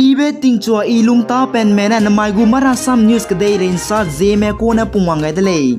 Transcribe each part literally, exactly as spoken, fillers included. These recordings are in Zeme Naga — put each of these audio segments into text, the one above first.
Ibe tingchua i lungtapenme ne namai gu Marasam News kedeirei nsa Zeme kune pungwang gai de lei.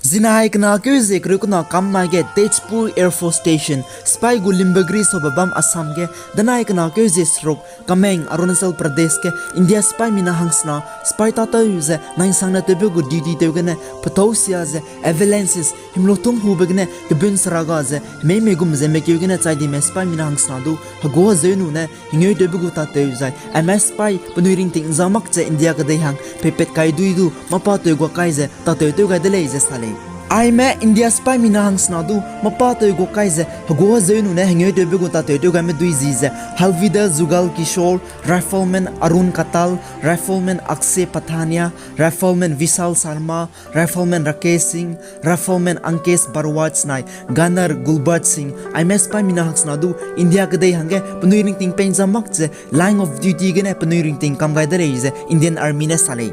Zinai kena keu zie kereu kena kam mai ge Tezpur Air Force Station, sipai gu Limbagri sabe bam Assam ge, danai kena keu zie seruk, Kameng, Arunachal Pradesh ge, India sipai mina hangsena, sipai tâtew ze, naisangne tewbe gu duty tew gene, pethâu sia ze, avalanches, himlotum hube gene, kebun sera ga ze, hemeime gum ze, mekeu gene, chai dime sipai mina hangsena du, hegua zeu nu ne, hingeu tewbe gu tâtew zai, aime sipai penui ringting nza mak ze India kedei hang, peipat kai dui du, mâpa tew gua kai ze, tâtew tew gai de lei ze sa lei. Aime India sipai mina hangsena du, mâpa tew gua kai ze, hegua zeu nu ne hingeu tewbe gu tâtew tew gaime dui zi ze, Havildar Jugal Kishore, Rifleman Arun Kathal, Rifleman Akshay Patania, Rifleman Vishal Sharma, Rifleman Rakesh Singh, Rifleman Ankesh Bhardwaj nai, Gunner Gulbad Singh, aime sipai mina hangsena du, India kedei hangge, penui ringting pei nza mak ze, line of duty gene, penui ringting kam gai de lei ze, Indian Army ne sa lei.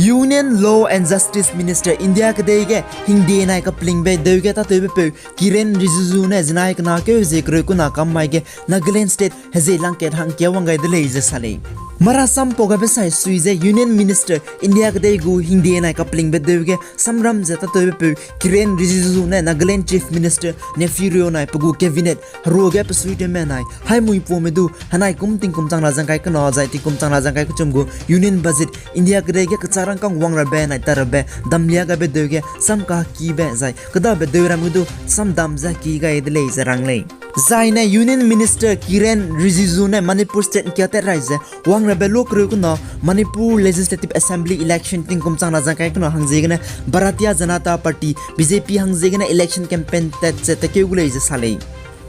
Union Law and Justice Minister India kedei ge hingde nai kaplingbe deu ge tâtewbe peu Kiren Rijiju ne zinai kena keu zie kereu kena kam mai ge Nagaland State hezie langkat hangkia wang gai de lei ze sa lei. Marasam pau gabe sai sui ze Union Minister India kedei gu hingde nai kaplingbe deu ge samram ze tâtewbe peu Kiren Rijiju ne Nagaland Chief Minister Neiphiu Rio nai pe gu cabinet heruage pe suitewme nai haimui puame du henai kum tingkum chang na zangkai kena zai tingkum chang na zangkai kechum gu Union Budget India kedei ge kechârangkang wang rabe nai tat rabe damlia gabe deu ge sam kakibe zai kedabe deu ram ge du samdam ze ki gai de lei ze rang lei. Zai ne Union Minister Kiren Rijiju ne Manipur State ngkiatat rai ze wang rabe lu kereu kena Manipur Legislative Assembly election tingkum chang na zangkai kena hangziegene Bharatiya Janata Party, B J P hangziegene election campaign tat ze takeu gu lei ze sa lei.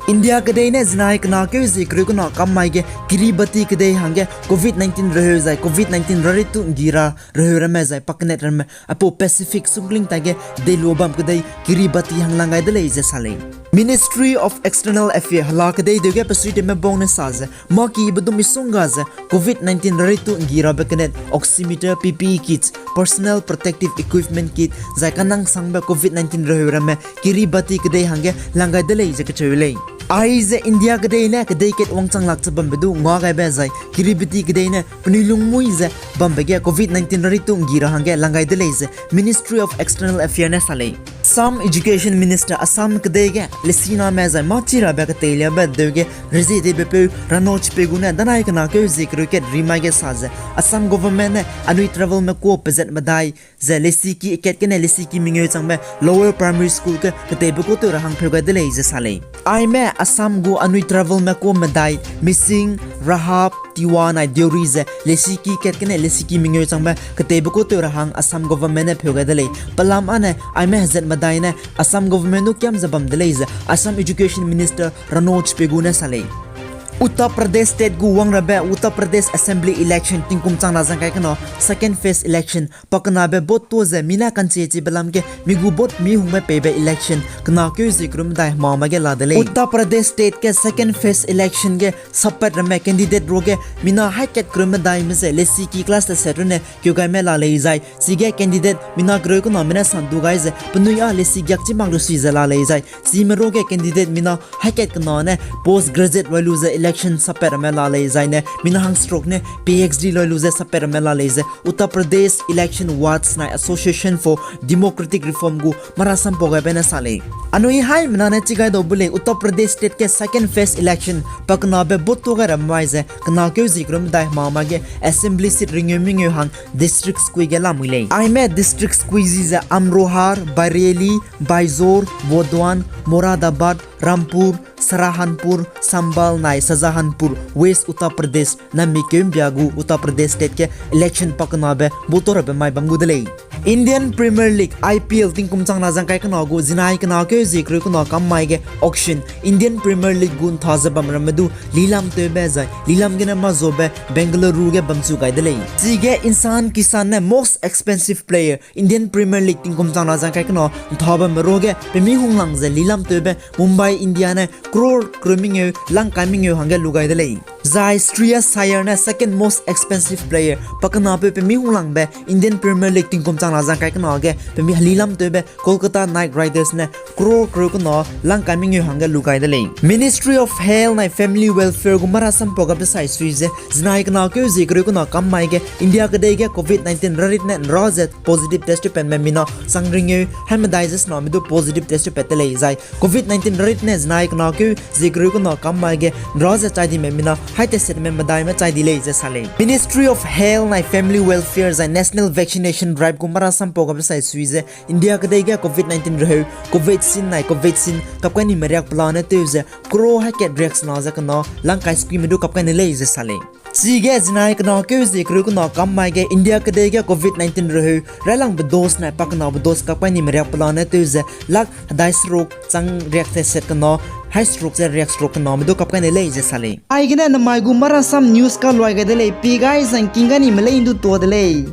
India kedei ne zinai kena keu zie kereu kena kam mai ge Kiribati kedei hangge covid nineteen reheu zai covid nineteen raritu nggi ra reheu ramme zai pakenet ramme aipau Pacific sungkling tai ge deilu bam kedei Kiribati hang lang gai de lei ze sa lei. Ministry of External Affairs hela kedei deu ge pe suitewme bau ne sa ze mâ kibe du misongga ze covid nineteen raritu nggi rabe kenet oximeter, P P E kits, personal protective equipment kit zai kanangsangbe covid nineteen reheu ramme Kiribati kedei hangge lang gai de lei ze kacheu lei. Aize India kedei ne kedei kat wangchang lak ze bambe du ngua gaibe zai Kiribati kedei ne penui lungmui ze bambe ge covid nineteen raritu nggi ra hangge lang gai de lei ze Ministry of External Affairs ne sa lei. Assam Education Minister Assam kedei ge lesiname zai mâchi rabe keteiliabe deu ge rezie tewbe peu Ranoj Pegu ne danai kena keu zie kereu kat rimai ge sa ze Assam government ne anui tribal me kuâ pezat medai ze lesiki kat gene lesiki mengeu changbe Lower Primary School ge keteibe kuâ tew ra hang pheu gai de lei ze sa lei. Aime Assam gu anui tribal me kuâ medai Mising, Raha, Tiwa nai Deuri ze lesiki kat gene lesiki mengeu changbe keteibe kuâ tew ra hang Assam government ne pheu gai de lei. Pelam â ne aime hezat medai ne Assam government du kiam ze bam de lei ze Assam Education Minister Ranoj Pegu ne sa lei. Uttar Pradesh State gu wang rabe Uttar Pradesh Assembly election tingkum chang na zangkai kena second phase election pakenabe vote tuâ ze mi ne kanchie chibe lam ge mi gu vote mi hungbe peibe election kena keu zie kereu medai hemame ge la de lei. Uttar Pradesh State ge second phase election ge sappat ramme candidate ruage mina haî kat kereu medaime ze lesiki class teset runne keu gaime la lei zai chige candidate mina kereu kename ne sandu gai ze penui â lesi giak chi mak lu sui ze la lei zai chime ruage candidate mina haî kat kena ne post graduate lui lu ze election sappat ramme la lei zai ne mina hangseruk ne P H D lui lu ze sappat ramme la lei ze Uttar Pradesh Election Ward's nai Association for Democratic Reform gu marasam pau gaibe ne sa lei. Anui haimena ne chi gai dau bu lei Uttar Pradesh State ge second phase election pakenabe vote tuâ gai ramme mai ze kena keu zie kereu medai hemame ge assembly seat ringeu mengeu hang district sukui ge lamui lei. Aime district sukui zi ze Amroha, Bareilly, Baijnor, Burdwan, Moradabad, Rampur, Saharanpur, Chambal nai Shahjahanpur, West Uttar Pradesh, naimik keu mbia gu Uttar Pradesh State ge election pakenabe vote tuâ rabe mai bam gu de lei. Indian Premier League, I P L, tingkum chang na zang kai kena gu zinai kena keu zie kereu kena kam mai ge auction, Indian Premier League gu ntha ze bam ramme du lilam tewbe zai lilam gene ma zobe Bengaluru ge bamchu gai de lei. Chige Ishan Kishan ne most expensive player, Indian Premier League tingkum chang na zang kai kena nthabe meru ge pemi hunglang ze lilam tewbe Mumbai India ne crore kereu mengeu, lang kai mengeu hangge lu gai de lei. Zai Shreyas Iyer ne second most expensive player, pakenapeu pemi hunglangbe Indian Premier League tingkum chang na zang kai kena ge pemi helilam tewbe Kolkata Knight Riders ne crore kereu kena lang kai mengeu hangge lu gai de lei. Ministry of Health nai Family Welfare gu marasam pau gabe sai sui ze, zinai kena keu zie kereu kena kam mai ge India kedei ge covid nineteen rarit ne nra ze positive test tewpatme mina chang ringeu hai medai ze sename du positive test tewpat de lei zai. Covid nineteen rarit ne zinai kena keu zie kereu kena kam mai ge nra ze chai dime mina hai test tewpatme medaime chai di lei ze sa lei. Ministry of Health nai Family Welfare zai National Vaccination Drive gu marasam pau gabe sai sui ze, India kedei ge covid nineteen reheu Covaxin nai Covaxin kap kai nime riak pelane tew ze crore hai kat riak sena ze kena lang kai sekuime du kap kai ne lei ze sa lei. Chige zinai kena keu zie kereu kena kam mai ge India kedei ge covid nineteen reheu railangbe dose nai pakenabe dose kap kai nime riak pelane tew ze lakh hedai seruk chang riak teset kena hai seruk ze riak seruk kename du kap kai ne lei ze sa lei. Aigene namai gu marasam news kaluai gai de lei, pi gai zangking gai nime lei ndu tua de lei.